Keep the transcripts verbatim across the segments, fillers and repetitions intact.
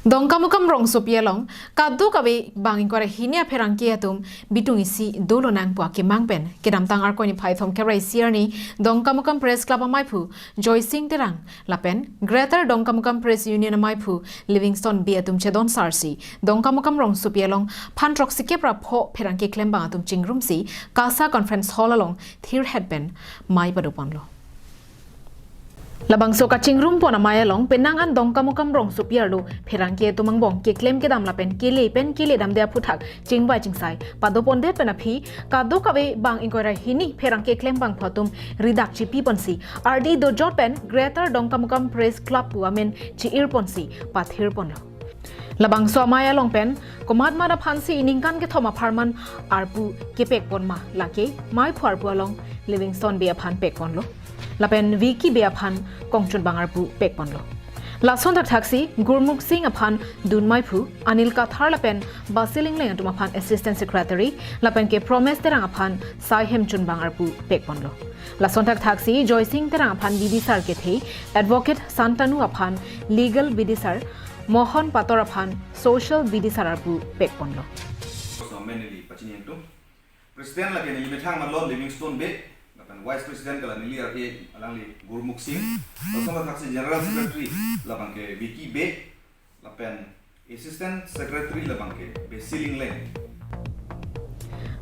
Dongkamukam rongsopi along kadokave bang ingkoi ra hini apherangke atum bitung isi dolo nangpu akemang pen kedamtang Arkoi niphai thomkep ra isi arni Dongkamukam Press Club amaiphu Joysing Terang lapen Greater Dongkamukam Press Union amaiphu Livingstone Bey atum chedon sarsi Dongkamukam rongsopi along phan throksikep ra pho pherangke klembang atum chingrumsi KASA Conference Hall along thirhet pen mei padoponlo. Labangso kachingrumpon amei along penang an Dongkamukam rongsopi arlo pherangke atum angbong keklem kedam lapen kele pen kele damde aphuthak chingvai chingsai padopondet pen aphi kadokave bang ingkoi ra hini pherangke klembangphu atum ridak chipiponsi ardi dojot pen Greater Dongkamukam Press Club pu amen chi-irponsi pathirponlo. Labangso amei along pen komatmat aphansi ningkan kethom apharman arpu kepekpon ma, lake meiphu arpu along Livingstone Bey aphan pekponlo lapen Vicky Bey aphan kongchunbang arpu pekponlo. Lason thakthaksi Gurmukh Singh aphan dunmeiphu, Anil Kathar lapen Basil Engleng atum aphan Assistant Secretary lapen ke Promes Terang aphan saihem chunbang arpu pekponlo. Lason thakthaksi Joysing Terang aphan bidisar kethe, Advocate Santanu aphan legal bidisar, Mohon Pator aphan social bidisar arpu pekponlo. Somen neli pachini ingtung. President lake neli methang manlo Livingstone Bey, lapen Vice President ke la neli R A alangli Gurmukh Singh, lason thakthaksi General Secretary labang ke Vicky Bey, lapen Assistant Secretary labang ke Basil Engleng.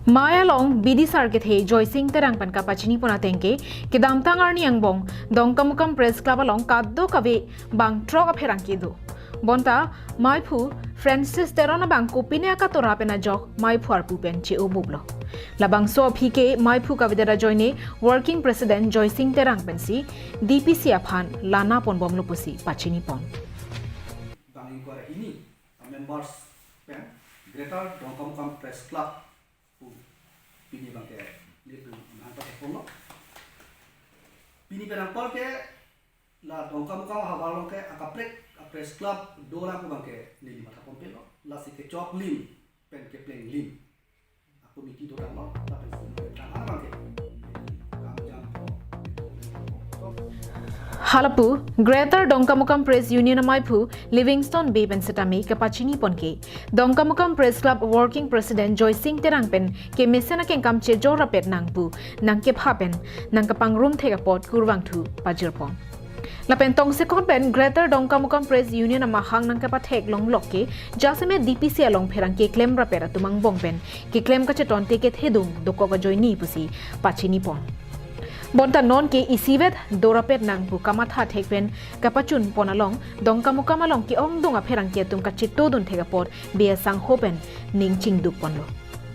Mei along bidisar kethe Joysing Terang pen kapachinipon ateng ke kedamtang arni angbong Dongkamukam Press Club along kadokave bang throk apherangke do. Bonta meiphu Francis Teron abang kopine akatora pen ajok meiphu arpu pen che-obuplo. Labangso aphi ke meiphu kavedet ajoine Working President Joysing Terang pensi D P C aphan lana ponbomlo pusi pachinipon. Bang ingkoi ra hini a-members pen Greater Dongkamukam Press Club pu pini bang ke nelitum amahang pathekponlo. Pini pen angkor ke la Dongkamukam ahavar along ke akaprek a-press club dolang pu bang ke neli matha ponpelo. Lasi kechoklim pen keplenglim a-committee dotanglo, lapen sumai tang abang ke kam jam po. Halapu Greater Dongkamukam Press Union amaiphu Livingstone Bey pen setame kapachinipon ke Dongkamukam Press Club Working President Joysing Terang pen kemesen akengkam chejor rapet nangpu nangkepha pen nangkapangrum thek apot kurvangthu pajirpon. Lapen tongsekot pen Greater Dongkamukam Press Union amahang nangkepathek longlok ke jasemet D P C along pherangke klem rapet atum angbong pen keklem kachetonte kethedung dokok ajoine pusi pachinipon. Bonta non ke isivet do rapet nangpu kamatha thek pen kapachunpon along Dongkamukam along ke-ongdung apherangke atum kachetodun thek apot Bey asangho pen ning chingdukponlo.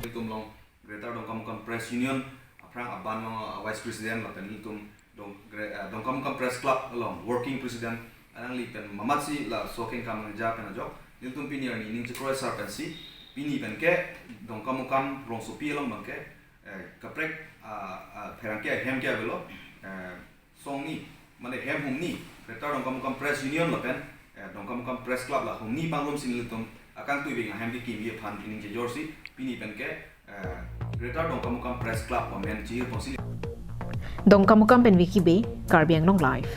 Itum long Greater Dongkamukam Press Union aphrang aban long, uh, Vice President lapen nelitum Dong, Gre-, uh, Dongkamukam Press Club along Working President alangli pen mamatsi laso akengkam nangja pen ajok nelitum pini arni ning chekroisar pensi pini pen ke Dongkamukam rongsopi along bang ke, eh, kaprek, uh, uh, pherangke ahem ke avelo, eh, songni, mane hem humni, Greater Dongkamukam Press Union lapen, eh, Dongkamukam Press Club la humni pangrumsi nelitum akangtui beng ahem kekimji aphan pining chejorsi, pini pen ke, eh, Greater Dongkamukam Press Club pu amen chi-irponsi. Dongkamukam pen Vicky Bey, Karbi Anglong Live.